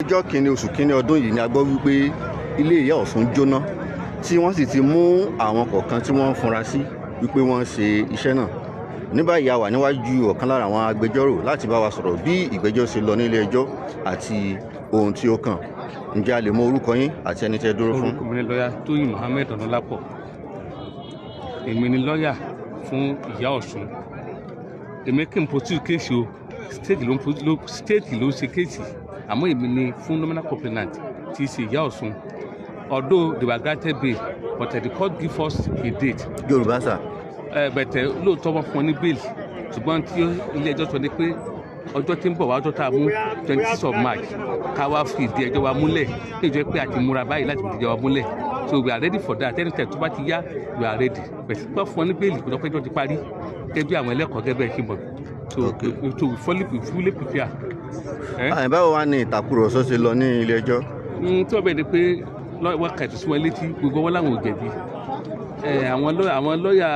Ọjọ́ kìíní oṣù kìíní ọdún yìí ni a gbọ́ wípé ilé Ìyá Ọ̀ṣun jóná, tí wọ́n sì ti mú àwọn kọ̀ọ̀kan tí wọ́n ń fura sí wípé wọ́n ṣe iṣẹ́ náà. Ní báyìí, a wà níwájú ọ̀kan lára àwọn agbẹjọ́rò láti bá wa sọ̀rọ̀ bí ìgbẹ́jọ́ ṣe lọ nílé ẹjọ́ àti ohun tí ó kàn. Ǹjẹ́ a lè mọ orúkọ yín àti ẹni tẹ́ dúró fún? Orúkọ mi ni lọ́yà Tóyìn Mohammed Ọ̀nàlápọ̀. Èmi ni lọ́yà fún Ìyá Ọ̀ṣun. Èmi kì í pursue case o, state ló ń ṣe case, àmọ́ èmi ni fún nominal complainant tí í ṣe Ìyá Ọ̀ṣun. Although they were granted bail, but the court give us a date. Yorùbá sà. But lóòótọ́ wọ́n fún ọ ní bail, ṣùgbọ́n tí ilé ẹjọ́ sọ ni pé ọjọ́ tí ń bọ̀ wá, ọjọ́ tá a mú, 26 of March, ká wá fi ìdí ẹjọ́ wa múlẹ̀ ní ìjọ pé a ti múra báyìí láti fi ìdí ẹjọ́ wa múlẹ̀. So we are ready for that. Anytime tó bá ti yá, we are ready. But pé fún ọ ní bail kò lọ́pẹ́jọ́ ti parí, gẹ́gẹ́ bí àwọn ẹlẹ́kọ̀ọ́ gẹ́gẹ́ bẹ́ẹ̀ ṣe mọ̀. So we fully prepare. Àyìn, báwo wá ní ìtàkùrọ̀sọ ṣe lọ ní ilé ẹjọ́? Tí wọ́n bẹ̀ ni pé wọ́n kà ètò sí wọn létí, gbogbo wọn làwọn ò jẹ̀bi. Àwọn lọ́ọ̀yà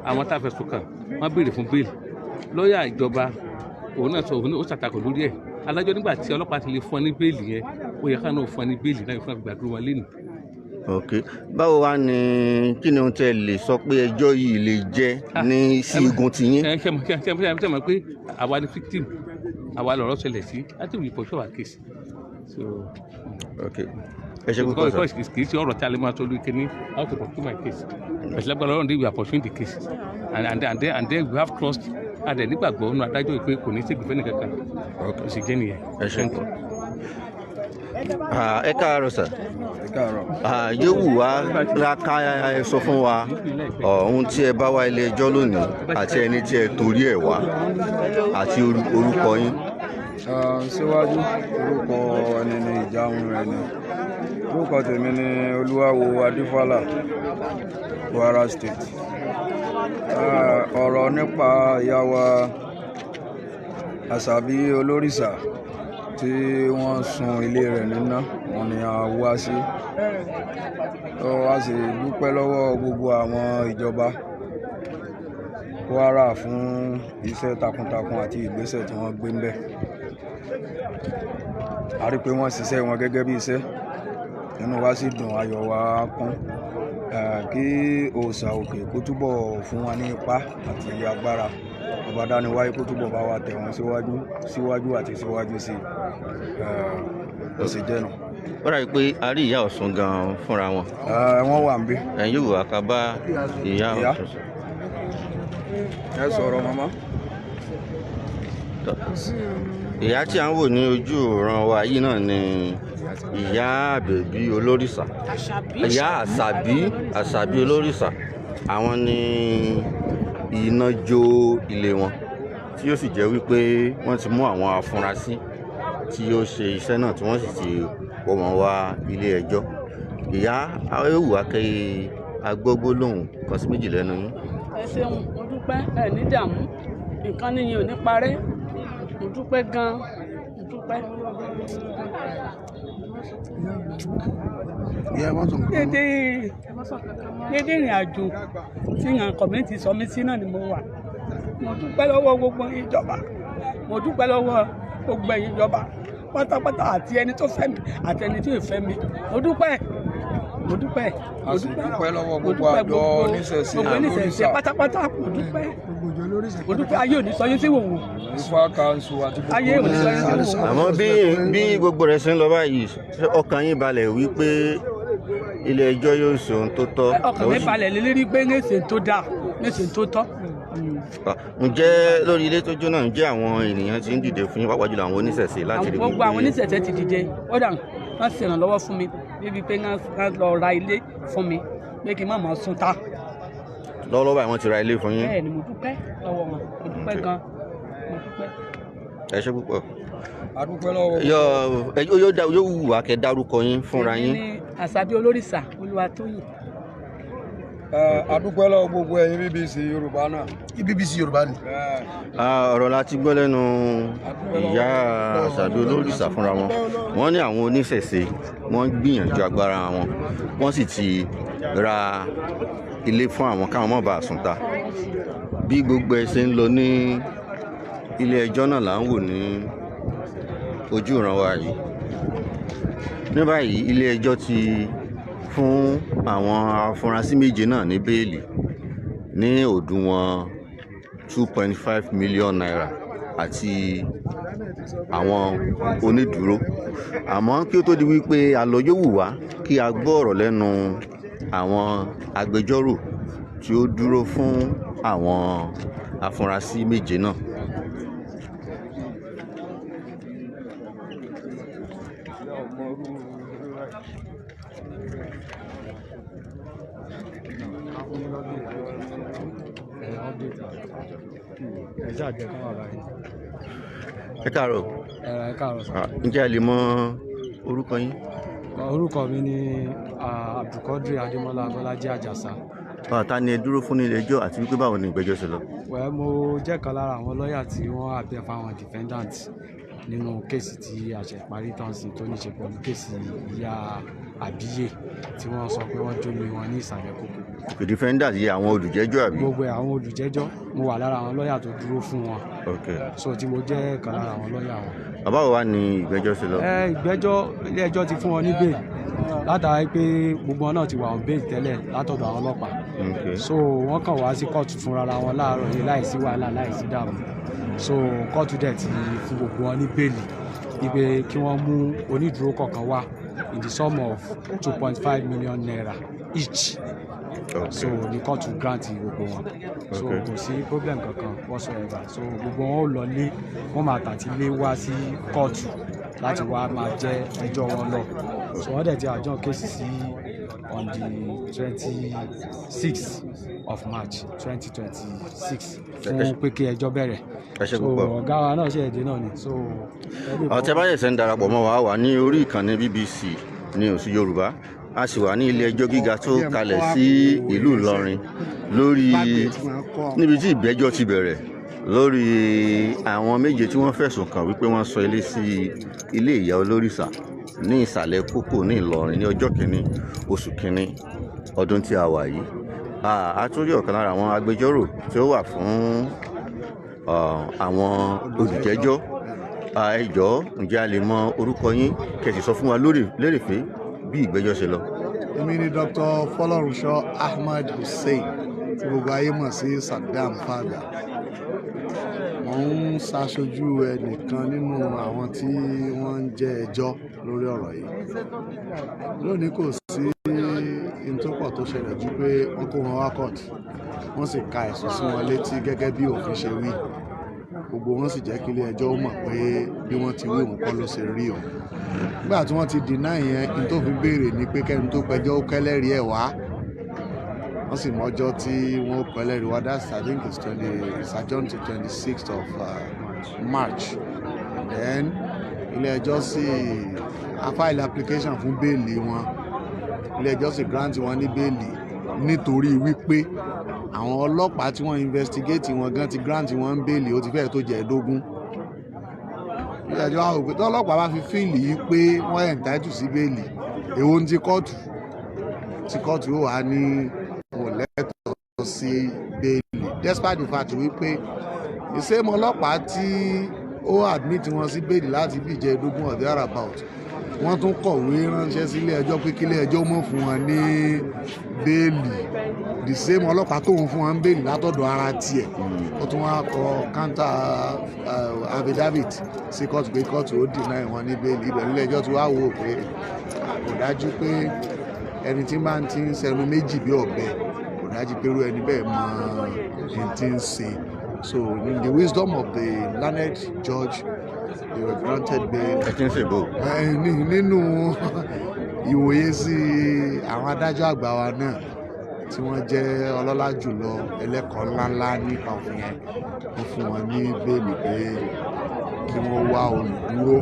àwọn tá a fẹ̀sùn kàn, wọ́n béèrè fún bail. Lọ́ọ̀yà ìjọba, òun náà sọ, òun ó ṣàtakò lórí ẹ̀. Adájọ́, nígbà tí ọlọ́pàá ti lè fún ọ ní bail yẹn, ó yẹ káwọn náà fún ọ ní bail náà fún àgbàdo wọn lẹ́nu. Ok, báwo wá ní, kí ni ohun tẹ́ lè sọ pé ẹjọ́ yìí lè jẹ́ ní sí igun tiyín? Ẹ ṣe mọ̀ pé àwa ni victim, àwa lọ̀rọ̀ ṣẹlẹ̀ sí láti we pursue our case. So Ok, ẹ ṣe púpọ̀ sà. Because kì í ṣe ọ̀rọ̀ tí a lè máa sọ lórí kíní, how to pursue my case. But lágbára Ọlọ́run dé, we are pursuing the case and then we have trust and then nígbàgbọ́ nínú adájọ́ yìí pé kò ní ṣègbè fẹ́ni kankan. Ó sì jẹ́ nìyẹn. Ẹ ṣe. Ẹ káàárọ̀ sà. Ẹ káàárọ̀. Yóò wù wá ká ẹ sọ fún wa ohun tí ẹ bá wá ilé ẹjọ́ lónìí àti ẹni tí ẹ torí ẹ̀ wá àti orúkọ yín. Síwájú orúkọ ẹni ní ìjáhùn ẹni. Orúkọ tèmi ni Olúwawo Adífálà, Kwara State. Ọ̀rọ̀ nípa ìyá wa Àṣàbí Olórìṣà tí wọ́n sun ilé rẹ̀ níná, wọ́n ní a wá sí. Tó a sì dúpẹ́ lọ́wọ́ gbogbo àwọn ìjọba Kwara fún iṣẹ́ takuntakun àti ìgbésẹ̀ tí wọ́n gbé ń bẹ̀. A rí pé wọ́n ṣiṣẹ́ wọn gẹ́gẹ́ bí iṣẹ́, inú wa sì dùn, ayọ̀ wa kún. Kí òòṣà òkè kó túbọ̀ fún wa ní ipá àti agbára, ọba dániwáyé kó túbọ̀ bá wa tẹ̀ wọ́n síwájú síwájú àti síwájú sí i. Ó sì jẹ́nu. Ó dàbí pé a rí Ìyá Ọ̀ṣun gan-an fúnra wọn. Wọ́n wà níbí. Ẹ̀yin yóò wù wá ká bá Ìyá Ìyá. Ọ̀ṣun sọ̀rọ̀. Ẹ sọ̀rọ̀, màmá. Ìyá tí à ń wò ní ojú ìran wa yìí náà ni Ìyá Àbẹ̀bí Olórìṣà, Ìyá Àṣàbí Olórìṣà. Àwọn ni iná jó ilé wọn, tí ó sì jẹ́ wípé wọ́n ti mú àwọn afurasí tí ó ṣe iṣẹ́ náà, tí wọ́n sì ti wọ́ wọn wá ilé ẹjọ́. Ìyá, yóò wù wá kẹ́ agbógbólóhùn kan sí méjì lẹ́nu yín. Ẹ ṣeun, mo dúpẹ́. Ẹ ní dààmú, nǹkan níyìn ò ní parẹ́. Mo dúpẹ́ gan-an, mo dúpẹ́. Dédé ìrìn àjò tí yàn community sọ mí sí náà ni mo wà. Mo dúpẹ́ lọ́wọ́ gbogbo ìjọba, mo dúpẹ́ lọ́wọ́ gbogbo ẹ̀yin ìjọba pátápátá, àti ẹni tó fẹ́ mi àti ẹni tí ò fẹ́ mi. Mo dúpẹ́, mo dúpẹ́, mo A sì dúpẹ́ lọ́wọ́ mo gbogbo dúpẹ́. Àjọ oníṣẹ̀ṣe gbogbo oníṣẹ̀ṣe Olórìṣà. pátápátá, mo dúpẹ́, mo dúpẹ́. Ayé ò ní sọ yín sí wòwò. Ifá Council àti gbogbo Ayé ò ní sọ yín sí wòwò. Àmọ́ bí gbogbo rẹ̀ ṣe ń lọ báyìí, ṣé ọkàn yín balẹ̀ wípé ilé ẹjọ́ yóò ṣe ohun tó tọ́? Ọkàn mi balẹ̀ lérí pé ní èsè tó dáa, ní èsè tó tọ́. Ǹjẹ́ lórí ilé tó jóná, ǹjẹ́ àwọn ènìyàn ti ń dìde fún yín, pàápàá jùlọ àwọn oníṣẹ̀ṣe, láti rí Gbogbo àwọn oníṣẹ̀ṣe ti dìde. Kódà wọ́n sì ṣèrànlọ́wọ́ fún mi níbi pé wọ́n lọ ra ilé fún mi pé kí n má máa sùn ta. Lọ́wọ́lọ́wọ́ báyìí wọ́n ti ra ilé fún yín? Bẹ́ẹ̀ ni, mo dúpẹ́ lọ́wọ́ wọn, mo dúpẹ́ gan, mo dúpẹ́. Ẹ ṣé púpọ̀. A dúpẹ́ lọ́wọ́ Yọ ẹ yóò wù wá kẹ́ dárúkọ yín fúnra Èmi yín. ní Àṣàbí Olórìṣà Olúwatóyìn. A dúpẹ́ lọ́wọ́ gbogbo ẹ̀yin BBC Yorùbá náà. BBC Yorùbá ni. Ọ̀rọ̀ la ti gbọ́ lẹ́nu Ìyá Àṣàbí Olórìṣà fúnra wọn. Wọ́n ní àwọn oníṣẹ̀ṣe wọ́n gbìyànjú agbára wọn, wọ́n sì ti ra ilé fún àwọn káwọn má bàa sùn ta. Bí gbogbo ẹ ṣe ń lọ ní ilé ẹjọ́ náà là ń wò ní ojú ìran wa yìí. Ní báyìí, ilé ẹjọ́ ti fún àwọn afurasí méje náà ní béèlì ní òdiwọ̀n ₦2.5 million àti àwọn onídùúró. Àmọ́ kí ó tó di wípé a lọ, yóò wù wá kí a gbọ́ ọ̀rọ̀ lẹ́nu àwọn agbẹjọ́rò tí ó dúró fún àwọn afurasí méje náà. Ẹ ṣáà jẹ́ kán wà báyìí. Ẹ káàárọ̀. Ẹ káàárọ̀ sir. Ǹjẹ́ a lè mọ orúkọ yín? Orúkọ mi ni Abdulkadir Adémọ́lá Bọ́lájí Àjàsà. Ta ni ẹ dúró fún ní ilé ẹjọ́, àti wípé báwo ni ìgbẹ́jọ́ ṣe lọ? Wẹ́, mo jẹ́ kan lára àwọn lọ́ọ̀yà tí wọ́n appear fáwọn defendant nínú case tí a ṣẹ̀ parí tán sí, tó ní ṣe pẹ̀lú case ìyá àbíyè tí wọ́n sọ pé wọ́n jólé wọn ní Ìsàlẹ̀ Kókó. The defendant yìí, àwọn olùjẹ́jọ́, àbí? Gbogbo àwọn olùjẹ́jọ́, mo wà lára àwọn lọ́ọ̀yà tó dúró fún wọn. So tí mo jẹ́ kan lára àwọn lọ́ọ̀yà wọn. Bàbá wo wá ní ìgbẹ́jọ́ ṣe lọ? Ẹ ìgbẹ́jọ́, ilé ẹjọ́ ti fún wọn ní bail látara pé gbogbo wọn náà ti wà on bail tẹ́lẹ̀ látọ̀dọ̀ àwọn ọlọ́pàá. So wọ́n kàn wá sí kóòtù fúnra wọn láàárọ̀ yìí láìsí wàhálà, láìsí dààmú. So kóòtù dẹ̀ ti fún gbogbo wọn ní bail, wípé kí wọ́n mú onídùúró kọ̀ọ̀kan wá in the sum of ₦2.5 million each. So ní kóòtù grant gbogbo wọn, so kò sí problem kankan whatsoever. So gbogbo wọn ó lọ lé, wọ́n máa tàtí lé wá sí kóòtù láti wá máa jẹ́ ẹjọ́ wọn lọ. So wọ́n dẹ̀ ti adjourn case sí on the 26th of March 2026 fún pé kí ẹjọ́ bẹ̀rẹ̀. Ẹ ṣé So púpọ̀. ọ̀gá wa náà ṣe èdè náà ni, so ẹ lè Àwọn tí a bá ṣẹ̀ṣẹ̀ ń darapọ̀ mọ́ wa, wà ní orí ìkànnì BBC ní òsì Yorùbá. A sì wà ní ilé ẹjọ́ gíga tó kalẹ̀ sí ìlú Ìlọrin lórí níbi tí ìgbẹ́jọ́ ti bẹ̀rẹ̀ lórí àwọn méje tí wọ́n fẹ̀sùn kàn wípé wọ́n sọ ilé sí ilé ìyá olórìṣà ní Ìsàlẹ̀ Kókó ní Ìlọrin ní ọjọ́ kìíní oṣù kìíní ọdún tí a wà yìí. A tún rí ọ̀kan lára àwọn agbẹjọ́rò tí ó wà fún àwọn olùjẹ́jọ́. Ẹ jọ̀ọ́, ǹjẹ́ a lè mọ orúkọ yín, kẹ́ ẹ sì sọ fún wa lórí lérèfé bí ìgbẹ́jọ́ ṣe lọ? Èmi ni Dr. Fọlọ́runṣọ́ Ahmed Hussein, tí gbogbo ayé mọ̀ sí Saddam Fagba. Mo ń ṣaṣojú ẹnìkan nínú àwọn tí wọ́n ń jẹ́ ẹjọ́ lórí ọ̀rọ̀ yìí lónìí. Kò sí n tó pọ̀ tó ṣẹlẹ̀ ju pé wọ́n kó wọn wá court, wọ́n sì ka ẹ̀sùn sí wọn létí gẹ́gẹ́ bí òfin ṣe wí. Gbogbo wọn sì jẹ́ kí ilé ẹjọ́ mọ̀ pé bí wọ́n ti wí òun kọ́ ló ṣe rí o. Nígbà tí wọ́n ti deny yẹn, n tó fi béèrè ni pé kẹ́ni tó pẹjọ́ ó kẹ́lẹ́rìí ẹ̀ wá. Wọ́n sì mọ́jọ́ tí wọ́n kẹ́lẹ́rìí wá. That's, I think it's adjourned to 26th of March. Then ilé ẹjọ́ sì a file application fún béèlì wọn. Ilé ẹjọ́ sì grant wọn ní béèlì nítorí wípé àwọn ọlọ́pàá tí wọ́n investigate wọn gan ti grant wọn béèlì, ó ti fẹ́ẹ̀ tó jẹ́ ẹ̀ẹ́dógún. Ilé ẹjọ́ wa wò pé tọ́lọ́pàá bá fi feel yìí pé wọ́n entitled sí béèlì, èwo ń ti kóòtù tí kóòtù ó wà ní wọn ò lẹ́tọ̀ọ́ sí béèlì, despite the fact wípé ìsèmọ ọlọ́pàá tí ó admit wọn sí béèlì láti bí ìjẹ́ẹ̀dógún or thereabout, wọ́n tún kọ̀wé ránṣẹ́ sílé ẹjọ́ pé kílé ẹjọ́ mọ̀ fún wọn ní béèlì. The same ọlọ́pàá tóun fún wọn ní béèlì látọ̀dọ̀ ara tiẹ̀, ó tún wá kọ counter affidavit sí kóòtù pé kóòtù ó deny wọn ní béèlì. Ibẹ̀ nílé ẹjọ́ tí wàá wò pé kò dájú pé ẹni tí bá ń ti ń sẹnu méjì bí ọ̀bẹ, kò dájú pé irú ẹni bẹ́ẹ̀ mọ ẹni tí ń ṣe. So in the wisdom of the learned judge, they were granted bail. Ẹ ti ń ṣèbò. Nínú ìwòye sí àwọn adájọ́ àgbà wa náà tí wọ́n jẹ́ ọlọ́lá jùlọ, ẹlẹ́kọ̀ọ́ ńláńlá nípa òfin yẹn, wọ́n fún wọn ní béèlì pé kí wọ́n wá olùdúró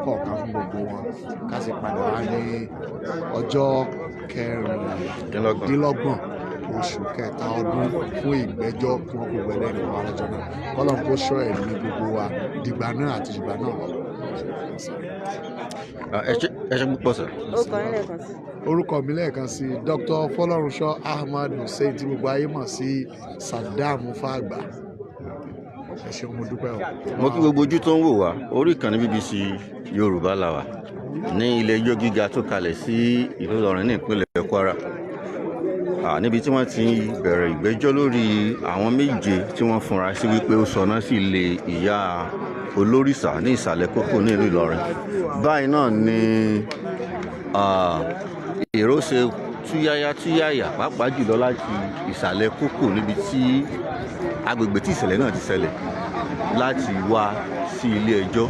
kọ̀ọ̀kan fún gbogbo wọn, ká sì padà wá ní ọjọ́ 26 oṣù kẹta ọdún fún ìgbẹ́jọ́, kí wọ́n kó gbẹlẹ́rìí wọn lọ́jọ́ náà. Kọ́lọ́n kó ṣọ́ ẹ̀mí gbogbo wa dìgbà náà àti ìgbà náà lọ. Ẹ ṣé púpọ̀ sir. Orúkọ yín lẹ́ẹ̀kan sí. Orúkọ mi lẹ́ẹ̀kan sí, Dr. Fọlọ́runṣọ́ Ahmad Hussein, tí gbogbo ayé mọ̀ sí Saddam Fàgbà. Ẹ ṣeun, mo dúpẹ́ o. Mo kí gbogbo ojú tó ń wò wá. Orí ìkànnì BBC Yorùbá la wà. Ní ilé ẹjọ́ gíga tó kalẹ̀ sí ìlú Ìlọrin ní ìpínlẹ̀ Kwara, níbi tí wọ́n ti bẹ̀rẹ̀ ìgbẹ́jọ́ lórí àwọn méje tí wọ́n fura sí wípé ó sọná sí ilé ìyá Olórìṣà ní Ìsàlẹ̀ Kókó ní ìlú Ìlọrin. Báyìí náà ni èrò ṣe túyáyá túyáyà, pàápàá jùlọ láti Ìsàlẹ̀ Kókó, níbi tí agbègbè tí ìṣẹ̀lẹ̀ náà ti ṣẹlẹ̀, láti wá sí ilé ẹjọ́.